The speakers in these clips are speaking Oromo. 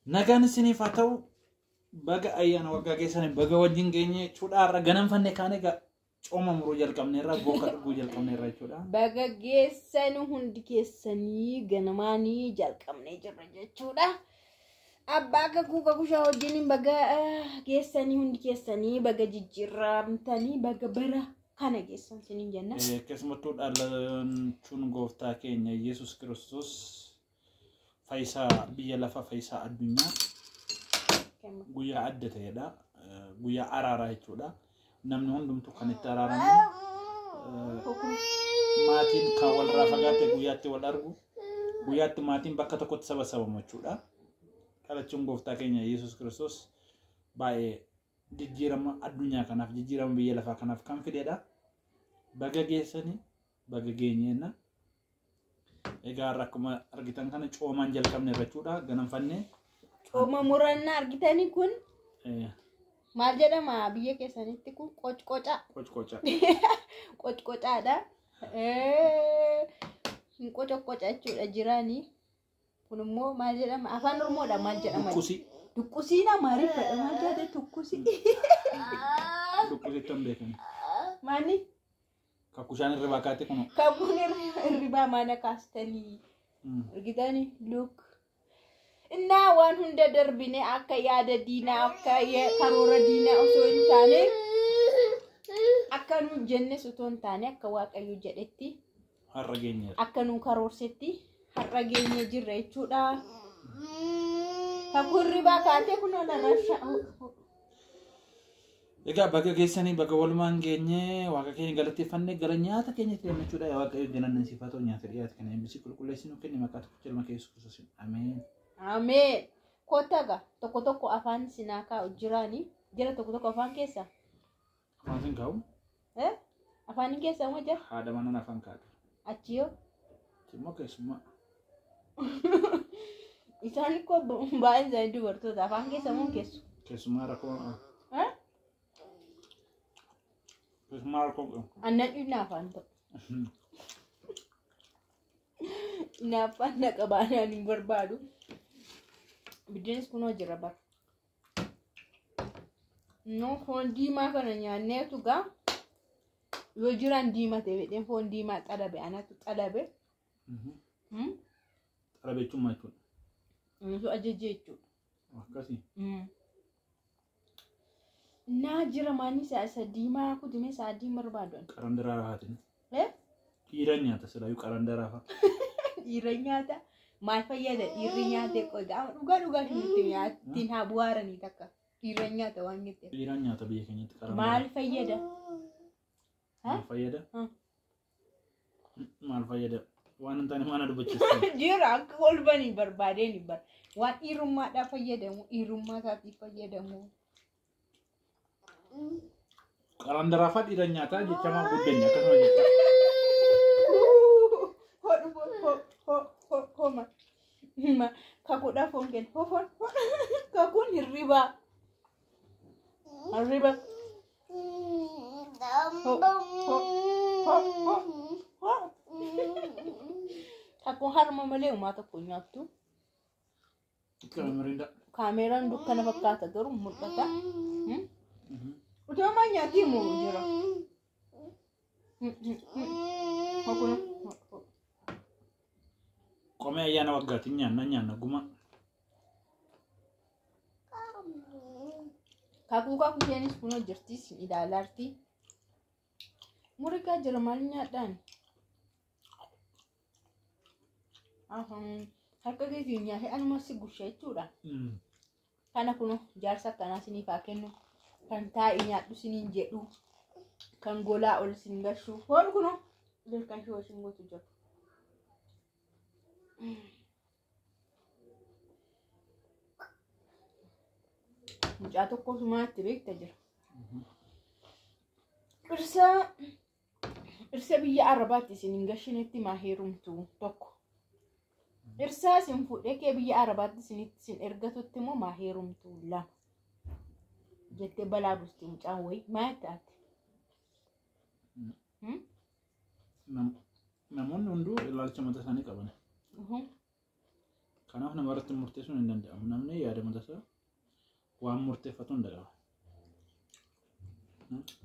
Nagaan isiniif haa ta'u. Baga ayyaana waggaa keessanii baga wajjin geenye jechuudha. Har'a ganamfanne kaan egaa cooma muruu jalqabneerra, booka dhuguu jalqabneerra jechuudha. Baga geessan hundi keessanii ganamaanii jalqabnee jirra jechuudha. Abbaa kakuu kakushaa wajjin baga geessanii hundi keessanii baga jijjiiramtanii baga bara kana geessan isiniin jenna. Keessumattuu dhalachuun gooftaa keenya Yesuus Kiristoos fayyisaa biyya lafaa, fayyisaa addunyaa guyyaa adda ta'edha. Guyyaa araaraa jechuudha. Namni hundumtuu kan itti araaramu, maatiin kan walirraa fagaate guyyaatti wal argu, guyyaatti maatiin bakka tokkotti sabasabamu jechuudha. Dhalachuun gooftaa keenya Yesuus Kiristoos baay'ee jijjiirama addunyaa kanaaf, jijjiirama biyya lafaa kanaaf kan fidedha. Baga geessanii, baga geenyeenna. Egaa har'a akkuma argitan kana coomaan jalqabne jechuudha. Ganamfannee. Cooma murannaa argitanii kun maal jedhama biyya keessanitti kun? Qocqoca. Qocqoca. Qocqocaadha. Hin qocoqoca jechuudha jiraanii. Kun immoo maal jedhama? Afaan Oromoodha maal jedhama? Dukkusii. Dukkusiin Amaariffadha. Maal jedhama dukkusii? Dukkusiitti hin beekamu. Maani? Kakkushaan hirribaa kaate kun. Kakuun hirribaa mana kaastanii. Argitanii? Look. Innaa waan hunda darbine akka yaada diinaa, akka karoora diinaa osoo hin taane, akka nu jennes otoo hin taane, akka Waaqayyo jedhetti har'a geenyeerra. Akka nu karoorsetti har'a geenye jirra jechuudha. Kakuu hirribaa kaatee kun ola. Egaa baga geessanii, baga walumaan geenye, waaqa keenya galateeffannee gara nyaata keenyatti deemna jechuudha. Yaa Waaqayyo, galanni siif haa ta'u, nyaata dhiyaate kana eebbisii qulqulleessi nu kenni, maqaa tokkicha ilma kee Yesuus Kiristoosiin. Ameen. Ameen. Kottaa gaa tokko tokko afaan sinaa kaa'u jiraanii jira, tokko tokko afaan keessa. Afaan sin kaa'u? Afaan keessa moo jira? Haadha manaan afaan kaa'atu. Achi yoo? Immoo keessummaa. Isaan koo baay'een isaanii dubartoota, afaan keessa moo keessu? Keessummaa rakkoo. Keessummaa rakkoo qabu. Annan dhiibna afaan ta'u. Hinaaffaan na qabaanaan hin barbaadu. Biddeenis kunoo jira bara. No, foon diimaa kana nyaanneetu gaa yoo jiran diimate jedheen foon diimaa xalabe, anatu xalabe. Xalabe jechuun maal jechuudha? Anatu ajaje jechuudha. Akkasii. Naa jira maanni isaa isa diimaa kutime, isaa adii barbaadu. Qarandaraa rafaatiin. Dhiira nyaata silaayyuu qarandaraa fa'a. Dhiira nyaata. Maal fayyada dhiirri nyaate? Qodaa dhugaa dhugaa isinitti nyaattiin haa bu'aaranii takka. Dhiira nyaata waan jette. Dhiira nyaata biyya keenyatti qarandaraa. Maal fayyada? Maal fayyada? Maal fayyada? Waan hin taane maana dubbachiistu. Jira akka kolbanii barbaadeen bara. Waan dhiirummaadhaaf fayyadamu, dhiirummaa isaatiif fayyadamu. Qarandaraa fa'a dhiira nyaataa jechamaa guddanne akkasuma jecha. Hodhu ho ho homa. Kakuudhaaf foon kenna. Ho foon kakuun hirribaa. Hirriba. Ho ho ho ho ho. Kakuun harma malee uumaa tokko nyaattu. Kaameriinda. Kaameeraan dukkana fakkaata garuu mul'ata. Utuma maa nyaatii moo jira? Kakuun. Qomee ayyaana waggaatiin nyaanna nyaanna guma. Kakuu kakuu isheenis kunoo jirti ilaalaarti. Murigaa jira, maal nyaadhaan? Harka keetiin nyaatee anuma si gursha jechuudha. Kana kunoo jaarsa akkanaa isiniif haa kennu. Kan taa'ii nyaadhu isiniin jedhu. Kan golaa ol isin gashu. Foon kunoo ilkaan shoo isin gootu jira. Mucaa tokko sumaatti beekta jira. Dhirsa biyya Arabaatti isin hin gashinetti maa heerumtu tokko. Dhirsaa isin fuudhee kee biyya Arabaatti isinitti isin ergatutti immoo maa heerumtu lama. Jettee balaa busti mucaan wayii maa taate? Namoonni hunduu ilaalcha mataa isaanii qaban. Kanaaf nama irratti murteessuun hin danda'amu. Namni yaada mataasaa waan murteeffatu hin danda'amu.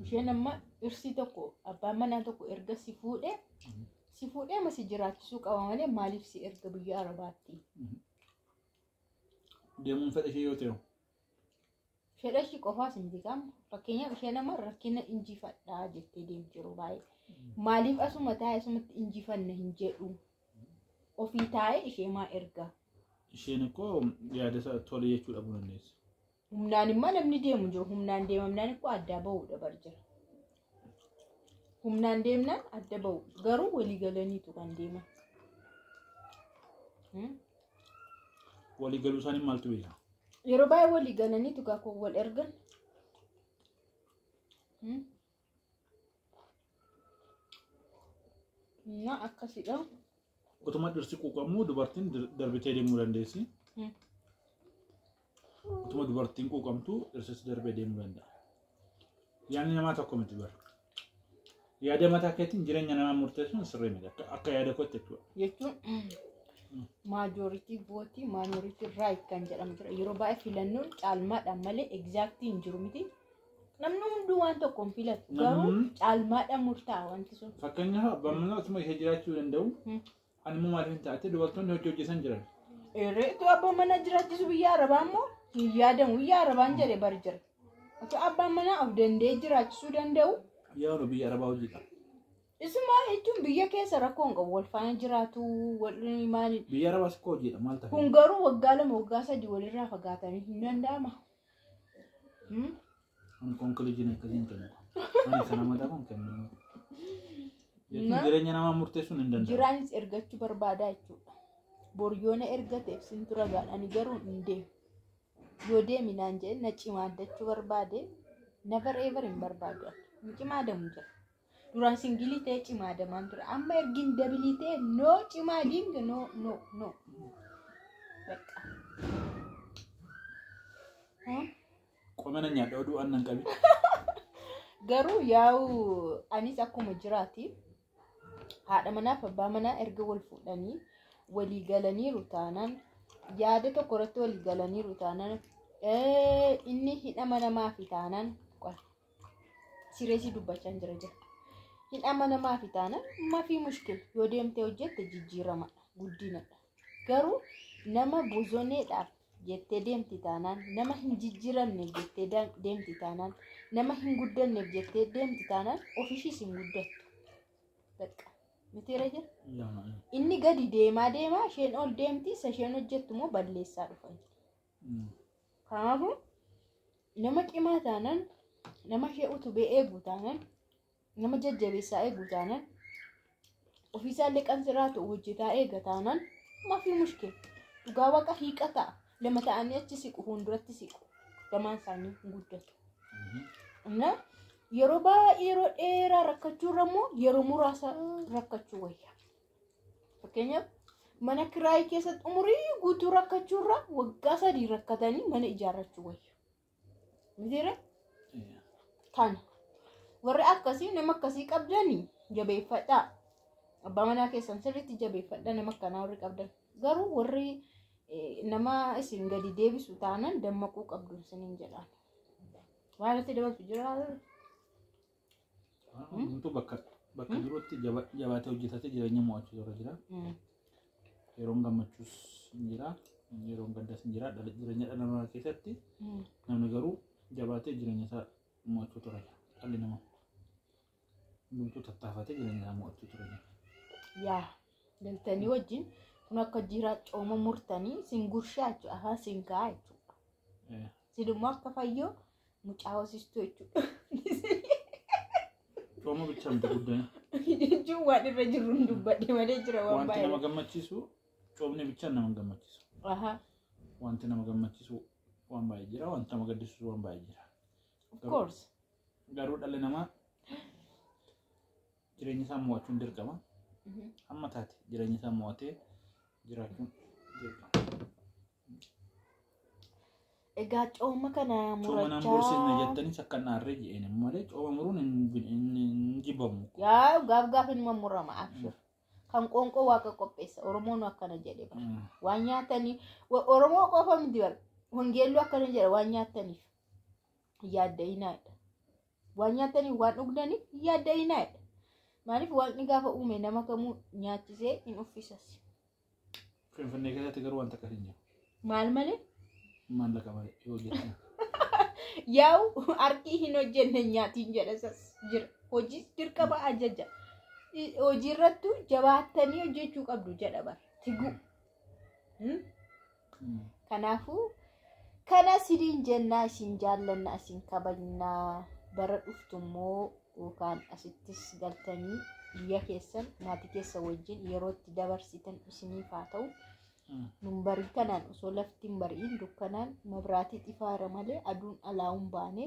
Isheen amma dhirsi tokko abbaan manaa tokko erga si fuudhee si fuudhee ama si jiraachisuu qaba malee maaliif si erga biyya Arabaatti? Deemuun fedha ishee yoo ta'u. Fedha ishee qofaas miti qaama. Fakkeenyaaf isheen amma rakkina injifadhaa jettee deemti yeroo baay'ee. Maaliif asuma taa'ee asumatti injifanna hin jedhu? Ofii taa'ee ishee maa erga? Isheen ikkoo yaada isaa tole jechuu dhabuu dandeessi. Humnaan immoo namni deemu jiru. Humnaan deemamnaan ikkoo adda bahuudha bar jira. Humnaan deemnaan adda bahu. Garuu walii galaniitu kan deeman. Walii galuu isaanii maaltu beeka? Yeroo baay'ee walii galaniitu gaafa wal ergan. Na akkasidha. Utuma dhirsi quuqamuu dubartiin darbitee deemuu dandeessi. Utuma dubartiin quuqamtu dhirsis darbee deemuu danda'a. Yaadni namaa tokko miti bara. Yaada mataa keetiin jireenya namaa murteessuun sirrii miti. Akka yaada kootti jechuudha. Jechuun majority vote minority right kan jedhamu jira. Yeroo baay'ee filannoon caalmaadhaan malee exactly hin jiru miti. Namni hunduu waan tokko hin filatu. Garuu caalmaadhaan murtaa'a wanti sun. Fakkeenyaaf abbaan manaa utuma ishee jiraachuu danda'u. Ani immoo maaliif hin taate dubartoonni hojii hojjetan jiran. Ereetu abbaan manaa jiraachisu biyya Arabaa immoo hin yaadamu. Biyya Arabaan jedhe bari jira. Otoo abbaan manaa of danda'ee jiraachisuu danda'u. Yaa biyya Arabaa hojiidha. Isuma jechuun biyya keessa rakkoo hin qabu. Wal faana jiraatu wal maali. Biyya Arabaas koo hojiidha maal ta'e? Kun garuu waggaa 2 waggaa 3 walirraa fagaatanii hin danda'ama. Ani konkoliijiin akkasii hin kennu. Ani kana mataa kun kennu. Jechuun jireenya namaa murteessuun hin danda'amu. Jiraanis ergachuu barbaadaa jechuudha. Boryoona ergateef sin tura gaadha. Ani garuu hin deemu. Yoo deemi naan jedhe na cimaaddachuu barbaade never ever hin barbaadu. Hin cimaadamu jira. Duraan single ta'ee cimaadamaan ture. Amma ergin double ta'e no cimaadiin no no no. Bakka. Qomana nyaadha oduu aannan qabi. Garuu yaa'u anis akkuma jiraati haadha manaaf abbaa manaa erga wal fuudhanii walii galaniiru taanaan yaada tokko irratti walii galaniiru taanaan inni hidhama namaa fi taanaan sireesii dubbachaa jira jira. Hidhama namaa fi taanaan mafii mushkil yoo deemtee hojjette jijjiiramadha guddinadha. Garuu nama bozoneedhaaf jettee deemti taanaan nama hin jijjiiramneef jettee deemti taanaan nama hin guddanneef jettee deemti taanaan ofiishiis hin guddattu. Bakka mitiira jira. Inni gadi deemaa deemaa isheen ol deemti isa isheen hojjettu immoo balleessaa dhufa. Kanaafuu nama cimaa taanaan nama ishee utubee eegu taanaan nama jajjabeessaa eegu taanaan ofiisaallee qansiraa ta'u hojjetaa eega taanaan mafii mushkil dhugaa waaqa hiiqa ta'a. Lama ta'anii achi siqu fuulduratti siqu lamaan isaanii hin guddatu. Na yeroo baay'ee yeroo dheeraa rakkachuu irra immoo yeroo muraasa rakkachuu wayya. Fakkeenyaaf mana kiraayii keessatti umurii guutuu rakkachuu irra waggaa 3 rakkatanii mana ijaarrachuu wayya. Mitiire? Kana. Warri akkasii nama akkasii qabdanii jabeeffadhaa. Abbaa manaa keessan sirriitti jabeeffadhaa nama akkanaa warri qabdan. Garuu warri nama isin gadi deebisu taanaan dammaquu qabdu isiniin jedhaan. Waan irratti dabaltu jira? Hundumtuu bakka jirutti jabaatee hojjetatee jireenya mo'achuu irra jira. Yeroon gammachuus hin jira. Yeroon gaddaas hin jira. Jireenya dhala namaa keessatti namni garuu jabaatee jireenya isaa mo'achuu irra jira. Dhalli namaa hundumtuu tattaafatee jireenya isaa mo'achuu irra jira. Yaa galtanii wajjin kun akka jiraa cooma murtanii sin gurshaa jechuudha. Afaan sin kaa'aa jechuudha. Sin immoo akka fayyoo mucaa hoosistuu jechuudha. Cooma bichaa miti guddina. Jechuun waan irra jirru hin dubbadhe malee jira waan Wanti nama baay'ee. gammachiisu coomni bichaan nama gammachiisu. Wanti nama gammachiisu waan baay'ee jira. Wanti nama gaddisiisu waan baay'ee jira. Of course. Garuu dhalli namaa jireenya isaa mo'achuun dirqama. Hamma taate jireenya isaa mo'atee jiraachuun dirqama. Egaa cooma kana Cooma nan mursiisne murachaa. jettanii akka hin aarree je'een malee cooma muruun hin jibbamu. Yaa gaaf gaaf inuma murama abshir. Kan qoonqoo waaqa qopheessa. Oromoon akkana jedhe bara. Waan nyaatanii Oromoo qofa miti bara. Wangeelloo akkana jedha, waan nyaataniif yaadda'inaadha. Waan nyaataniif, waan dhugdaniif yaadda'inaadha. Maaliif? Waaqni gaafa uume nama kamuu nyaachisee hin uffisas. Finfinnee keessatti garuu wanta akkas hin jiru. Maal malee? Maallaqa malee yoo hojjetan. Yaa'u harki hin hojjenne nyaatiin jedhasas jira. Hojii dirqama ajaja. Hojii irrattuu jabaattanii hojjechuu qabdu jedha bara. Tiguu. Kanaafuu kana siriin jennaa, isin jaallannaa, isin kabajnaa. Bara dhuftu immoo yookaan asittis galtanii biyya keessan maatii keessa wajjin yeroo itti dabarsitan isiniif haa ta'u. Nun barii kanaan osoo lafti hin bari'in dukkanaan mabraatii ifaara malee aduun alaa hin baane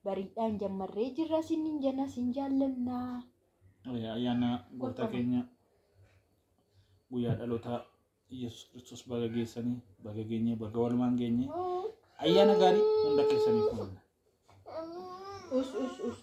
bariidhaan jammarree jirra, isiniin jenna, isin jaallannaa. Ayyaana gooftaa keenya guyyaa dhalootaa Yesuus Kiristoos baga geessanii, baga geenye, baga walumaan geenye. Ayyaana gaarii hunda keessaniif hawwina. Us us us.